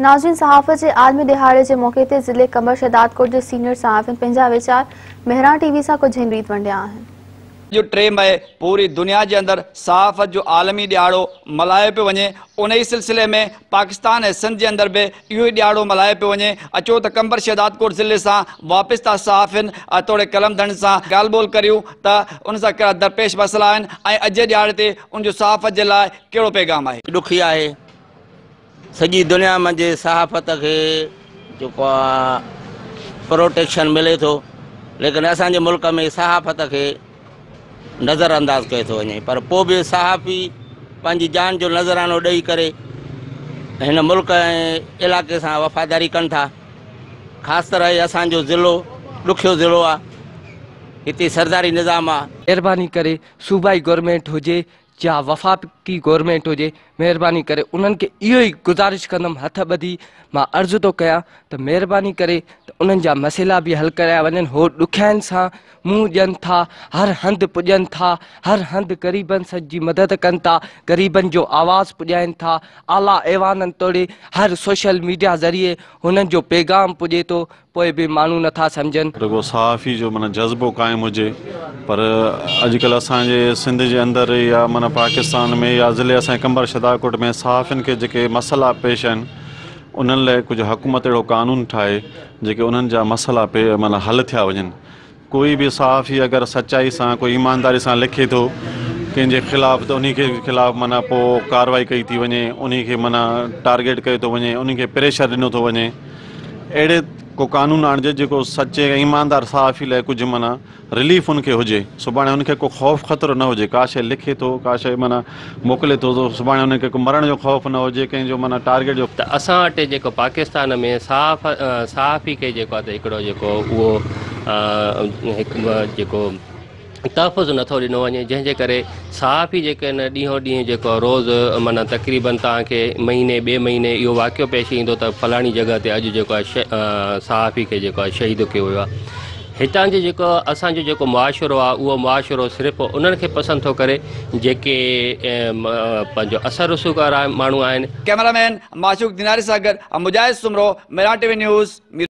ناظرين صحافت جي عالمي ڏهاڙي جي موقعي تي ضلعي قمبر شهدادڪوٽ جي سينيئر صحافين پنهنجا ويچار مهراڻ ٽي وي سان ڪجهه هن ريت ونڊيا آهن. اڄ 3 مئي پوري دنيا جي اندر صحافت جو عالمي ڏهاڙو ملهايو پيو وڃي، انهي سلسلي ۾ پاڪستان ۽ سنڌ جي اندر به اهو ئي ڏهاڙو ملهايو پيو وڃي. اچو ته قمبر شهدادڪوٽ ضلعي سان وابسته صحافين توڙي قلم ڌڻين سان ڳالهه ٻولهه ڪريون ته ان سان ڪهڙا درپيش مسئلا آهن ۽ اڄ جي ڏهاڙي تي ان جو صحافت جي لاء ڪهڙو پيغام آهي. ڏکي آهي. سڄي دنيا منجهه صحافت کي جيڪو آ پروٽيڪشن ملي ٿو ليڪن اسان جي ملڪ ۾ صحافت کي نظر انداز ڪيو ٿو وڃي پر پوء به صحافي پنهنجي جان جو نذرانو ڏئي ڪري هن ملڪ ۽ علائقي سان وفاداري ڪن ٿا. خاص طرح هي اسان جو ضلعو ڏکيو ضلعو آ هتي سرداري نظام آ. مهرباني ڪري صوبائي گورنمينٽ هجي يا وفاقي گورنمينٽ هجي مهرباني ڪري انهن کي اهو ئي گذارش ڪندم هٿ ٻڌي مان عرض ٿو ڪيان ته مهرباني ڪري ته انهن جا مسئلا به حل ڪرايا وڃن هو ڏکيائين سان منهن ڏين ٿا هر هنڌ پڄن ٿا هر هنڌ غريبن جي مدد ڪن ٿا غريبن جو آواز پڄائين ٿا اعليٰ ايوانن توڙي هر سوشل ميڊيا ذريعي هنن جو پيغام پڄي ٿو پوء به ماڻهو نٿا سمجهن. رڳو صحافي جو معنيٰ جذبو قائم هجي پر اڄڪلهه اسان جي سنڌ جي اندر يا معنيٰ پاڪستان ۾ يا ضلعي اسان جي قمبر شهدادڪوٽ ۾ صحافين کي جيڪي مسئلا پيش آهن انهن لاء ڪجهه حڪومت اهڙو قانون ٺاهي جيڪي انهن جا مسئلا معنيٰ حل ٿيا وڃن. ڪوئي به صحافي اگر سچائي سان ڪوئي ايمانداري سان لکي ٿو ڪنهن جي خلاف ته انهي کي خلاف معنيٰ پوء ڪارروائي ڪئي ٿي وڃي انهي کي معنيٰ ٽارگيٽ ڪيو ٿو وڃي انهي کي پريشر ڏنو ٿو وڃي اهڙي ڪو قانون آڻجي جيڪو سچي ۽ ايماندار صحافي لاء ڪجهه معنيٰ رليف ان کي هجي سڀاڻي ان کي ڪو خوف خطرو نه هجي ڪا شيء لکي ٿو ڪا شيء معنيٰ موڪلي ٿو ته سڀاڻي ان کي ڪو مرڻ جو خوف نه هجي ڪنهن جو معنيٰ ٽارگيٽ جو. ته اسان وٽ جيڪو پاڪستان ۾ صحافي کي جيڪو آهي ته هڪڙو جيڪو اهو هڪ جيڪو تحفظ نٿو ڏنو وڃي جنهن جي ڪري صحافي جيڪي آهن ڏينهون ڏينهن جيڪو روز معنيٰ تقريبن توهان کي مهيني ٻئي مهيني اهو واقعو پيش ايندو ته فلاڻي جڳهه تي اڄ جيڪو آهي صحافي کي جيڪو آهي شهيد ڪيو ويو آهي هتان جي جيڪو اسان جو جيڪو معاشرو آهي اهو معاشرو صرف انهن کي پسند ٿو ڪري جيڪي پنهنجو اثر رسوخ وارا ماڻهو آهن. ڪئميرا مين معشوق ديناري سان گڏ Mujahid Soomro, Mehran T V news, Mir.